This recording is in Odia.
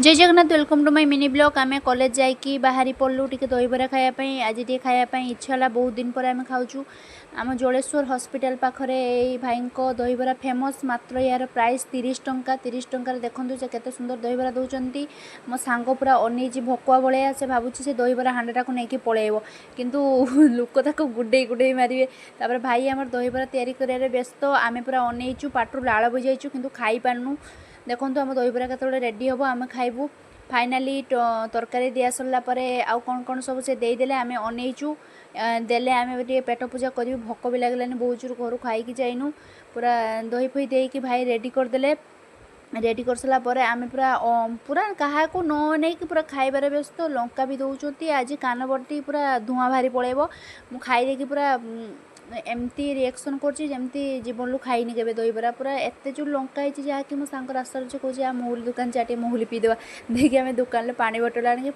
Jay Jagannath, welcome to my mini vlog। ଆମେ କଲେଜ ଯାଇକି ବାହାରି ପଡ଼ିଲୁ ଟିକେ ଦହିବରା ଖାଇବା ପାଇଁ। ଆଜି ଟିକେ ଖାଇବା ପାଇଁ ଇଚ୍ଛା ହେଲା, ବହୁତ ଦିନ ପରେ ଆମେ ଖାଉଛୁ। ଆମ ଜଳେଶ୍ୱର ହସ୍ପିଟାଲ ପାଖରେ ଏଇ ଭାଇଙ୍କ ଦହିବରା ଫେମସ୍। ମାତ୍ର ଏହାର ପ୍ରାଇସ୍ 30 ଟଙ୍କା। 30 ଟଙ୍କାରେ ଦେଖନ୍ତୁ ସେ କେତେ ସୁନ୍ଦର ଦହିବରା ଦେଉଛନ୍ତି। ମୋ ସାଙ୍ଗ ପୁରା ଅନେଇଛି ଭକୁଆ ଭଳିଆ। ସେ ଭାବୁଛି ସେ ଦହିବରା ହାଣ୍ଡିଟାକୁ ନେଇକି ପଳେଇବ, କିନ୍ତୁ ଲୋକ ତାକୁ ଗୁଡ଼େଇ ଗୁଡ଼େଇ ମାରିବେ। ତାପରେ ଭାଇ ଆମର ଦହିବରା ତିଆରି କରିବାରେ ବ୍ୟସ୍ତ। ଆମେ ପୁରା ଅନେଇଛୁ, ପାଟିରୁ ଲାଳ ବୋହିଯାଇଛୁ, କିନ୍ତୁ ଖାଇପାରୁନୁ। ଦେଖନ୍ତୁ, ଆମ ଦହିବରା କେତେବେଳେ ରେଡ଼ି ହେବ, ଆମେ ଖାଇବୁ। ଫାଇନାଲି ତରକାରୀ ଦିଆ ସରିଲା ପରେ ଆଉ କ'ଣ କ'ଣ ସବୁ ସେ ଦେଇଦେଲେ। ଆମେ ଅନେଇଛୁ, ଦେଲେ ଆମେ ଟିକେ ପେଟ ପୂଜା କରିବୁ। ଭୋକ ବି ଲାଗିଲାନି, ବହୁତ ଜୋର ଘରୁ ଖାଇକି ଯାଇନୁ। ପୁରା ଦହି ଫହି ଦେଇକି ଭାଇ ରେଡ଼ି କରିଦେଲେ। ରେଡ଼ି କରିସାରିଲା ପରେ ଆମେ ପୁରା ପୁରା କାହାକୁ ନ ନେଇକି ପୁରା ଖାଇବାରେ ବ୍ୟସ୍ତ। ଲଙ୍କା ବି ଦେଉଛନ୍ତି। ଆଜି କାନ ବର୍ତ୍ତି ପୁରା ଧୂଆଁ ବାହାରି ପଳେଇବ। ମୁଁ ଖାଇ ଦେଇକି ପୁରା ଏମିତି ରିଆକ୍ସନ୍ କରୁଛି, ଯେମିତି ଜୀବନରୁ ଖାଇନି କେବେ ଦହିବରା। ପୁରା ଏତେ ଜୋର ଲଙ୍କା ହେଇଛି, ଯାହାକି ମୋ ସାଙ୍ଗ ରାସ୍ତାରେ ଅଛି, କହୁଛି ଆ ମହୁଲି ଦୋକାନ ଚା, ଟିକେ ମହୁଲି ପିଇଦେବା। ଦେଇକି ଆମେ ଦୋକାନରେ ପାଣି ବୋଟଲ ଆଣିକି